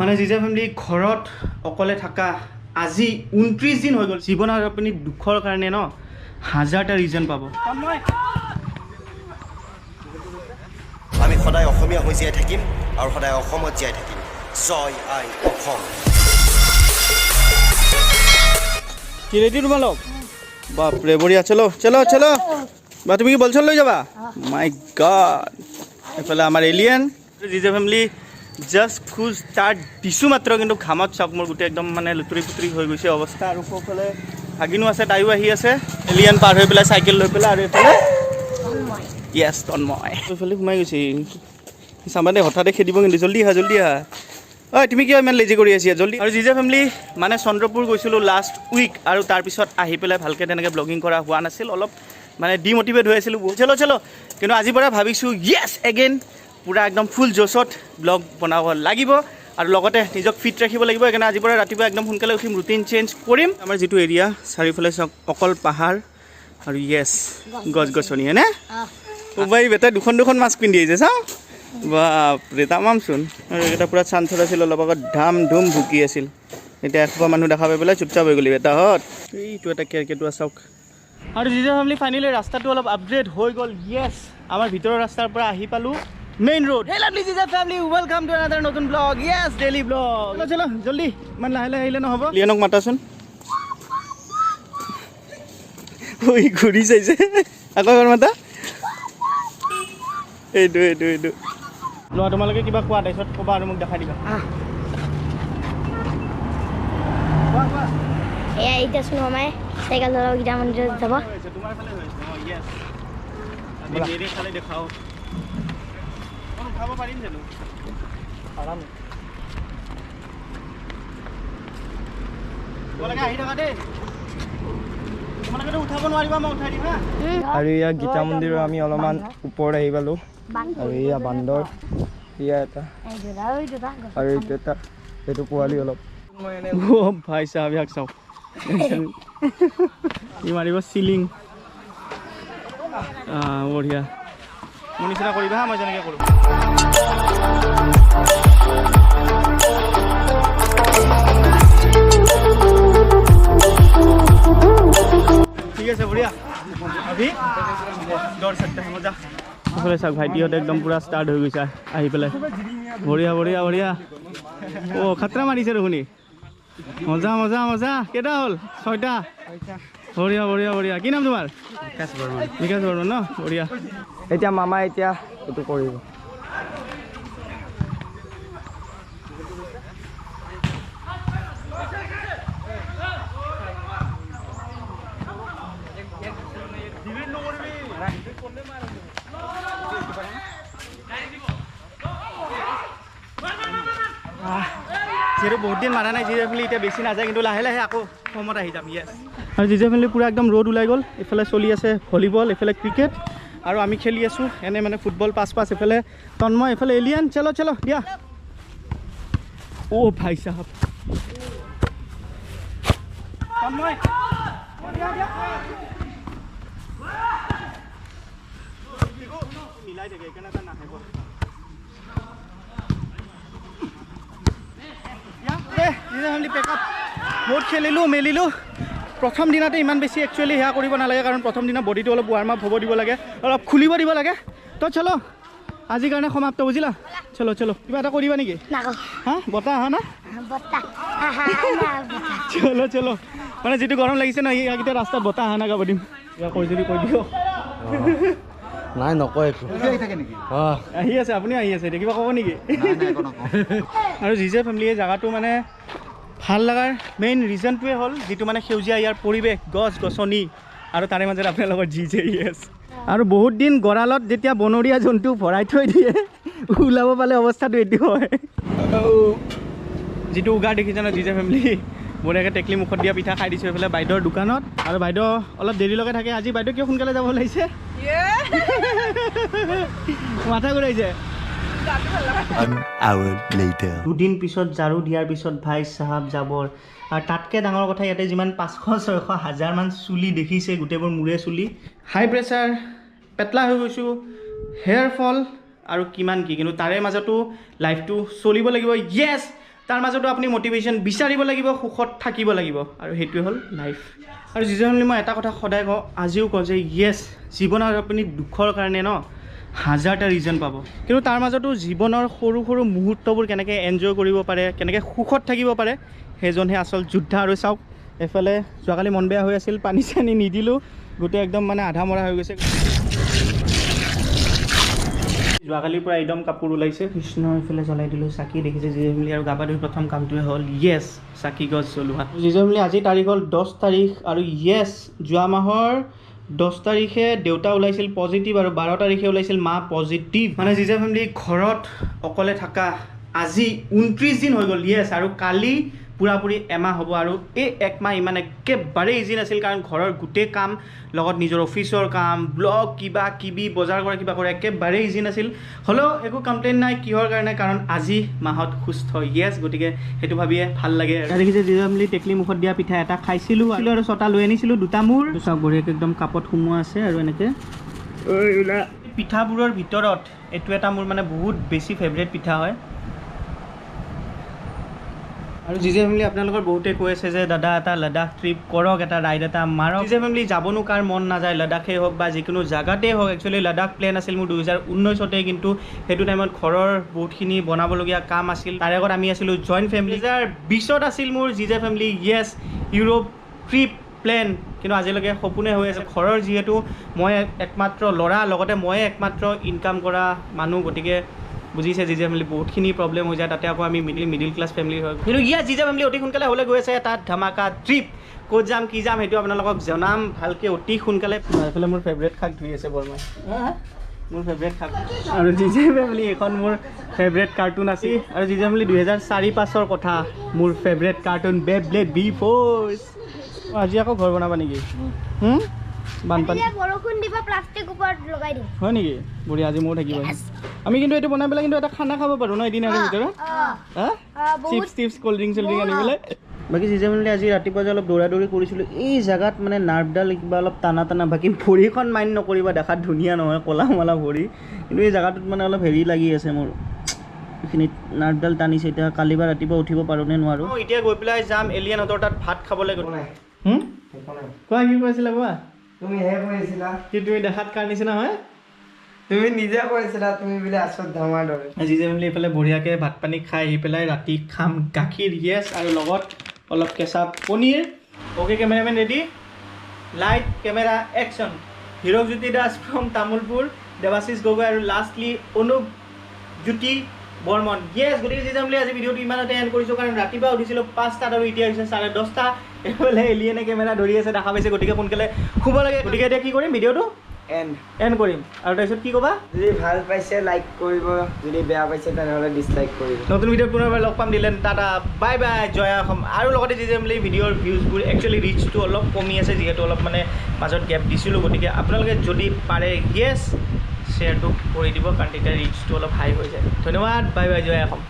মানে জিজা ফেমিলি ঘৰত অকলে থাকা আজি 29 দিন হৈ গ'ল। জীৱনত আপুনি দুখৰ কাৰণে ন হাজাৰটা ৰিজন পাব। আমি সদায় অসমীয়া হৈ জীয়াই থাকিম আৰু সদায় অসমত জীয়াই থাকিম। জয় আই অসম। কি ৰেডি তোমালোক? বাপৰে বঢ়িয়া, চলো চলো চলো। বা তুমি কি বল চল লৈ যাবা? মাই গড, এইফালে আমাৰ এলিয়েন। জিজা ফেমিলি জাষ্ট খোজ ষ্টাৰ্ট দিছোঁ মাত্ৰ, কিন্তু ঘামত চাওক মোৰ গোটেই একদম মানে লুতুৰি পুতুৰি হৈ গৈছে অৱস্থা। আৰু সোঁফালে ভাগিনো আছে, তাইও আহি আছে। এলিয়েন পাৰ হৈ পেলাই চাইকেল লৈ পেলাই, আৰু এইফালে য়েছ তন্ময় এইফালে সোমাই গৈছে। চাবা দেই, হঠাতে খেদিব কিন্তু, জল্দি আহা জল্দি আহা। ঐ তুমি কিয় ইমান লেজি কৰি আছা, জল্দি। আৰু জিজা ফেমিলি মানে চন্দ্ৰপুৰ গৈছিলোঁ লাষ্ট উইক, আৰু তাৰপিছত আহি পেলাই ভালকৈ তেনেকৈ ব্লগিং কৰা হোৱা নাছিল, অলপ মানে ডিমটিভেট হৈ আছিলোঁ। চলো চলো, কিন্তু আজিৰ পৰা ভাবিছোঁ য়েছ এগেইন পূৰা একদম ফুল জ'চত ব্লগ বনাব লাগিব আৰু লগতে নিজক ফিট ৰাখিব লাগিব। সেইকাৰণে আজিৰ পৰা ৰাতিপুৱা একদম সোনকালে উঠিম, ৰুটিন চেঞ্জ কৰিম। আমাৰ যিটো এৰিয়া চাৰিওফালে চাওক অকল পাহাৰ আৰু য়েছ গছ গছনি, হয়নে? অ' বেটা দুখন দুখন মাস্ক পিন্ধি আহিছে চাওঁ, বাপৰে তামামচোন। আৰু এইকেইটা পূৰা চান্সত আছিল, অলপ আগত ধাম ধুম ভুকি আছিল, এতিয়া এসোপা মানুহ দেখা পাই পেলাই চুপচাপ হৈ গ'লি বেটাহঁত। এইটো এটা কেৰ্কেটুৱা চাওক। আৰু জিজা ফেমিলি ফাইনেলি ৰাস্তাটো অলপ আপগ্ৰেড হৈ গ'ল। য়েছ, আমাৰ ভিতৰৰ ৰাস্তাৰ পৰা আহি পালোঁ main road. Hey lovely Jija family, welcome to another নতুন ব্লগ, য়েছ ডেইলি ব্লগ। চলো চলো জল্দি, ইমান লাহে লাহে আহিলে নহ'ব। লিয়নক মাতাচোন, ঐ ঘূৰি চাইছে, আকৌ এবাৰ মাতা। এইটো এইটো এইটো লোৱা, তোমালোকে কিবা কোৱা, তাৰপিছত ক'বা আৰু মোক দেখাই দিবা। এয়া এতিয়া চোন মামাই চাইকেল চলাব গীতা মন্দিৰত যাব। তোমাৰ ফালে হৈছে। অঁ য়েছ, ফালে দেখাওঁ, উঠাব পাৰিম জানো? আৰাম, তোমালোকে আহি থাকা দেই, তোমালোকেতো উঠাব নোৱাৰিবা, মই উঠাই দিম হা। আৰু ইয়াৰ গীতা মন্দিৰৰ আমি অলপমান ওপৰত আহি পালোঁ। আৰু এয়া বান্দৰ, এয়া এটা, আৰু এইটো এটা, এইটো পোৱালি অলপ। ভাই চাহাব ইয়াক চাওক, ই মাৰিব চিলিং। বঢ়িয়া, মোৰ নিচিনা কৰিবা হা, মই যেনেকৈ কৰোঁ। ঠিক আছে বঢ়িয়া, अभी দৌৰ सकते हैं, মজা। এইফালে চাওক ভাইটিহঁতে একদম পূৰা ষ্টাৰ্ট হৈ গৈছে আহি পেলাই। বঢ়িয়া বঢ়িয়া বঢ়িয়া। অ' খাতৰা মাৰিছে দেখোন। মজা মজা মজা। কেইটা হ'ল? 6টা। বঢ়িয়া বঢ়িয়া বঢ়িয়া। কি নাম তোমাৰ? বিকাশ বৰ্মন। বিকাশ বৰ্মন ন, বঢ়িয়া। এতিয়া মামা এতিয়া এইটো কৰিব। যিহেতু বহুত দিন মাৰা নাই জিজা ফেমিলি, এতিয়া বেছি নাযায়, কিন্তু লাহে লাহে আকৌ ফৰ্মত আহি যাম। য়েছ, আৰু জিজা ফেমিলি পূৰা একদম ৰ'দ ওলাই গ'ল। এইফালে চলি আছে ভলীবল, এইফালে ক্ৰিকেট, আৰু আমি খেলি আছোঁ এনে মানে ফুটবল পাছ পাছ। এইফালে তন্ময়, এইফালে এলিয়ান। চলো চলো দিয়া। অ' ভাই চাহাব, তন্ময় মিলাই থাকে, সেইকাৰণে এটা নাহে। বহুত খেলিলোঁ মেলিলোঁ। প্ৰথম দিনাতে ইমান বেছি একচুৱেলি সেয়া কৰিব নালাগে, কাৰণ প্ৰথম দিনা বডিটো অলপ ৱাৰ্ম আপ হ'ব দিব লাগে, অলপ খুলিব দিব লাগে। তো চলো আজিৰ কাৰণে সমাপ্ত, বুজিলা? চলো চলো, কিবা এটা কৰিবা নেকি? হা, বতাহ আহা না? চলো চলো, মানে যিটো গৰম লাগিছে ন, ইয়াকেইটা ৰাস্তাত বতাহ আহা না, গাব দিম। কিবা কৈ যদি কৈ দিয়ক। নাই নকয় একো। আহি আছে, আপুনি আহি আছে, এতিয়া কিবা ক'ব নেকি? আৰু জিজে ফেমিলি এই জেগাটো মানে ভাল লগাৰ মেইন ৰিজনটোৱে হ'ল যিটো মানে সেউজীয়া ইয়াৰ পৰিৱেশ, গছ গছনি, আৰু তাৰে মাজত আপোনালোকৰ জিজে। য়েছ, আৰু বহুত দিন গঁৰালত যেতিয়া বনৰীয়া জন্তু ভৰাই থৈ দিয়ে, ওলাব পালে অৱস্থাটো এইটো হয়। যিটো উগাৰ দেখিছে ন জিজে ফেমিলি, বঢ়িয়াকৈ টেকলি মুখত দিয়া পিঠা খাই দিছোঁ এইফালে বাইদেউৰ দোকানত। আৰু বাইদেউ অলপ দেৰিলৈকে থাকে আজি। বাইদেউ কিয় সোনকালে যাব ওলাইছে? মাথা ঘূৰাইছে। দুদিন পিছত ঝাৰু দিয়াৰ পিছত ভাই চাহাব জাবৰ। আৰু তাতকৈ ডাঙৰ কথা, ইয়াতে যিমান 500 600 হাজাৰমান চুলি দেখিছে, গোটেইবোৰ মূৰে চুলি। হাই প্ৰেছাৰ, পেটলা হৈ গৈছোঁ, হেয়াৰ ফল আৰু কিমান কি, কিন্তু তাৰে মাজতো লাইফটো চলিব লাগিব। য়েছ, তাৰ মাজতো আপুনি মটিভেশ্যন বিচাৰিব লাগিব, সুখত থাকিব লাগিব, আৰু সেইটোৱে হ'ল লাইফ। আৰু জিজে ফেমিলি মই এটা কথা সদায় কওঁ, আজিও কওঁ যে য়েছ, জীৱনত আপুনি দুখৰ কাৰণে ন হাজাৰটা ৰিজন পাব, কিন্তু তাৰ মাজতো জীৱনৰ সৰু সৰু মুহূৰ্তবোৰ কেনেকৈ এনজয় কৰিব পাৰে, কেনেকৈ সুখত থাকিব পাৰে, সেইজনহে আচল যোদ্ধা। আৰু চাওক এইফালে যোৱাকালি মন বেয়া হৈ আছিল, পানী চানী নিদিলোঁ, গোটেই একদম মানে আধা মৰা হৈ গৈছে। যোৱাকালিৰ পৰা একদম কাপোৰ ওলাইছে। কৃষ্ণ, এইফালে জ্বলাই দিলোঁ চাকি, দেখিছে জিজে ফেমিলি। আৰু গা পা ধুই প্ৰথম কামটোৱে হ'ল য়েছ চাকি গছ জ্বলোৱা। জিজে ফেমিলি আজি তাৰিখ হ'ল 10 তাৰিখ, আৰু য়েছ যোৱা মাহৰ 10 তাৰিখে দেউতা ওলাইছিল পজিটিভ, আৰু 12 তাৰিখে ওলাইছিল মা পজিটিভ। মানে জিজে ফেমিলি ঘৰত অকলে থকা আজি 29 দিন হৈ গ'ল। য়েছ, আৰু কালি পূৰাপূৰি এমাহ হ'ব। আৰু এই একমাহ ইমান একেবাৰে ইজি নাছিল, কাৰণ ঘৰৰ গোটেই কাম, লগত নিজৰ অফিচৰ কাম, ব্লগ, কিবা কিবি বজাৰ কৰা, কিবা কৰা, একেবাৰে ইজি নাছিল। হ'লেও একো কমপ্লেইন নাই, কিহৰ কাৰণে, কাৰণ আজি মাহত সুস্থ। য়েছ, গতিকে সেইটো ভাবিয়ে ভাল লাগে। দেখিছে জিজে ফেমিলি টেকলি মুখত দিয়া পিঠা এটা খাইছিলোঁ আৰু 6টা লৈ আনিছিলোঁ, দুটা মোৰ। চাওক বঢ়িয়াকৈ একদম কাপত সোমোৱা আছে। আৰু এনেকৈ পিঠাবোৰৰ ভিতৰত এইটো এটা মোৰ মানে বহুত বেছি ফেভৰেট পিঠা হয়। আৰু জিজে ফেমিলি আপোনালোকৰ বহুতে কৈ আছে যে দাদা এটা লাডাখ ট্ৰিপ কৰক, এটা ৰাইড এটা মাৰক। জিজে ফেমিলি যাবনো কাৰ মন নাযায়, লাডাখেই হওক বা যিকোনো জেগাতেই হওক। একচুৱেলি লাডাখ প্লেন আছিল মোৰ 2019-তে, কিন্তু সেইটো টাইমত ঘৰৰ বহুতখিনি বনাবলগীয়া কাম আছিল। তাৰে আগত আমি আছিলোঁ জইণ্ট ফেমিলি। 2020-ত আছিল মোৰ জিজে ফেমিলি য়েছ ইউৰোপ ট্ৰিপ প্লেন, কিন্তু আজিলৈকে সপোনে হৈ আছে। ঘৰৰ যিহেতু মই একমাত্ৰ ল'ৰা, লগতে ময়ে একমাত্ৰ ইনকাম কৰা মানুহ, গতিকে বুজিছে জিজে ফেমিলি বহুতখিনি প্ৰব্লেম হৈ যায়। তাতে আকৌ আমি মিডিল ক্লাছ ফেমিলি হয়। কিন্তু ইয়াত জিজে ফেমিলি অতি সোনকালে হ'বলৈ গৈ আছে এটা ধামাকা ট্ৰিপ। ক'ত যাম কি যাম সেইটো আপোনালোকক জনাম ভালকৈ অতি সোনকালে। এইফালে মোৰ ফেভৰেট শাক ধুই আছে বৰমাই, মোৰ ফেভৰেট শাক। আৰু জিজে ফেমিলি এইখন মোৰ ফেভৰেট কাৰ্টুন আছিল। আৰু জিজে ফেমিলি 2004-5ৰ কথা, মোৰ favourite cartoon Beyblade V Force. আজি আকৌ ঘৰ বনাবা নেকি? বানপানী বৰষুণ দিব, প্লাষ্টিক ওপৰত লগাই দিম। হয় নেকি? বঢ়িয়া, আজি ময়ো থাকিব। আমি কিন্তু এইটো বনাই পেলাই কিন্তু এটা খানা খাব পাৰোঁ ন এদিন ভিতৰত, chips tips cold drink cold drink আনি পেলাই। বাকী জিজে ফেমিলি আজি ৰাতিপুৱা যে অলপ দৌৰা দৌৰি কৰিছিলোঁ, এই জেগাত মানে নাৰ্ভডাল কিবা অলপ টানা টানা। বাকী ভৰিখন মাইণ্ড নকৰিবা, দেখাত ধুনীয়া নহয়, ক'লা মলা ভৰি, কিন্তু এই জেগাটোত মানে অলপ হেৰি লাগি আছে মোৰ, এইখিনিত নাৰ্ভডাল টানিছে। এতিয়া কালি বা ৰাতিপুৱা উঠিব পাৰোঁ নে নোৱাৰোঁ। এতিয়া গৈ পেলাই যাম এলিয়েনহঁতৰ তাত ভাত খাবলৈ। কোৱা কি কৈছিলা কোৱা? তুমিহে কৈছিলা কি তুমি দেখাত কাৰ নিচিনা হয়? তুমি নিজে কৈছিলা তুমি বোলে আচত ধামাৰ দৰে। জিজে ফেমিলি এইফালে বঢ়িয়াকৈ ভাত পানী খাই আহি পেলাই ৰাতি খাম গাখীৰ, য়েছ, আৰু লগত অলপ কেঁচা paneer. Okay cameraman ready, light camera action. Hirakjyoti Das from Tamulpur, Debashish Gogoi, আৰু লাষ্টলি অনুপ জ্যোতি বৰ্মন। য়েছ, গতিকে জিজে ফেমিলি আজি ভিডিঅ'টো ইমানতে এণ্ড কৰিছোঁ, কাৰণ ৰাতিপুৱা উঠিছিলোঁ 5টাত আৰু এতিয়া হৈছে 10:30। এইফালে এলিয়েনে কেমেৰা ধৰি আছে, দেখা পাইছে, গতিকে সোনকালে শুব লাগে। গতিকে এতিয়া কি কৰিম, ভিডিঅ'টো এণ্ড কৰিম। আৰু তাৰপিছত কি ক'বা? যদি ভাল পাইছে লাইক কৰিব, যদি বেয়া পাইছে তেনেহ'লে ডিছলাইক কৰিব। নতুন ভিডিঅ'ত পুনৰবাৰ লগ পাম। দিলেন টাটা, বাই বাই, জয় অসম। আৰু লগতে জিজে ফেমিলি ভিডিঅ'ৰ ভিউজবোৰ একচুৱেলি ৰিচটো অলপ কমি আছে, যিহেতু অলপ মানে মাজত গেপ দিছিলোঁ, গতিকে আপোনালোকে যদি পাৰে য়েছ শ্বেয়াৰটো কৰি দিব, কাৰণ তেতিয়া ৰিচটো অলপ হাই হৈ যায়। ধন্যবাদ, বাই বাই, জয় অসম।